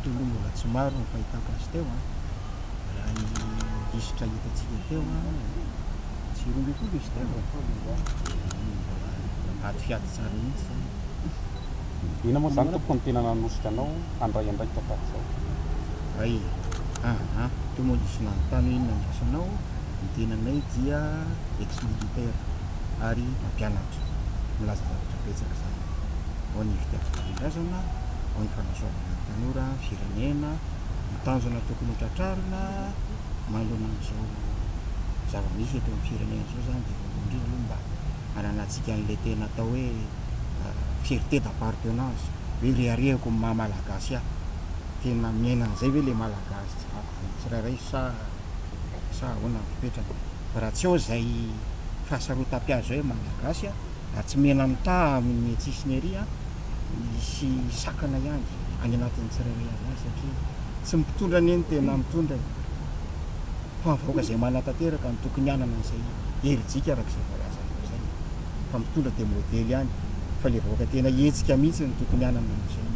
Ireto aloha mbola tsy maro ny fahitako azy teo an! Raha ny lisitra hitantsika teo an, tsy 12 izy teo e! Mbola ady fiady tsara mihitsy izany. Inona moa izany tompoko no tena nanosika anao handray andraikitra tahaka izao? Hay, aha, teo moa nisy nanontany hoe inona ny asanao, ny tenanay dia ex militaire ary mpampianatra, milaza zavatra betsaka izany, ao ny fitiavan-tanindrazana, ao ny fanasoavana ny tanora, ny firenena, ny tanjona tokony ho tratrarina manoloana an'izao zava-misy eto amin'ny firenena izao izany dia voalohany indrindra aloha mba hananantsika an'ilay tena atao hoe fierté d'appartenance, hoe reharehako ny maha malagasy ahy, tena miaina an'izay ve ilay malagasy tsy vaky volo tsirairay sa sa ahoana ny fipetrany? Fa raha tsy ao izay fahasarotam-piaro izay hoe malagasy aho, raha tsy mena-mitaha amin'ny etsy ery aho, misy sakana ihany any anatin'ny tsirairay avy any satria tsy ny mpitondra anie no tena mitondra e! Fa ny vahoaka izay manatanteraka no tokony hanana an'izay herijika araka izay voalazanao izay. Fa ny mpitondra dia modely ihany fa ilay vahoaka tena hihetsika mihitsy no tokony hanana an'izay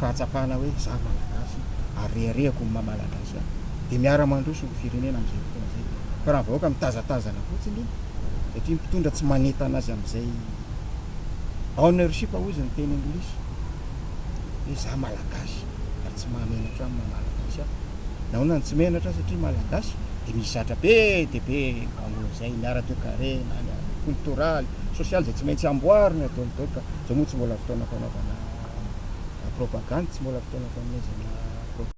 fahatsapana hoe za Malagasy ary reharehako ny maha Malagasy ahy. Dia miara-mandroso ny firenena amin'izay fotoana izay. Fa raha ny vahoaka mitazatazana fotsiny satria ny mpitondra tsy manentana azy amin'izay ownership hozy ny teny anglisy hoe za Malagasy ary tsy mahamenatra ahy ny maha Malagasy ahy. Nahoana no tsy menatra satria Malagasy dia misy zatra be dia be mibangoina izay, ny ara-toekarena, ny ara-koltoraly, sosialy izay tsy maintsy amboarina daholo daholo ka izao moa tsy mbola fotoana fanaovana propagandy, tsy mbola fotoana fanomezana.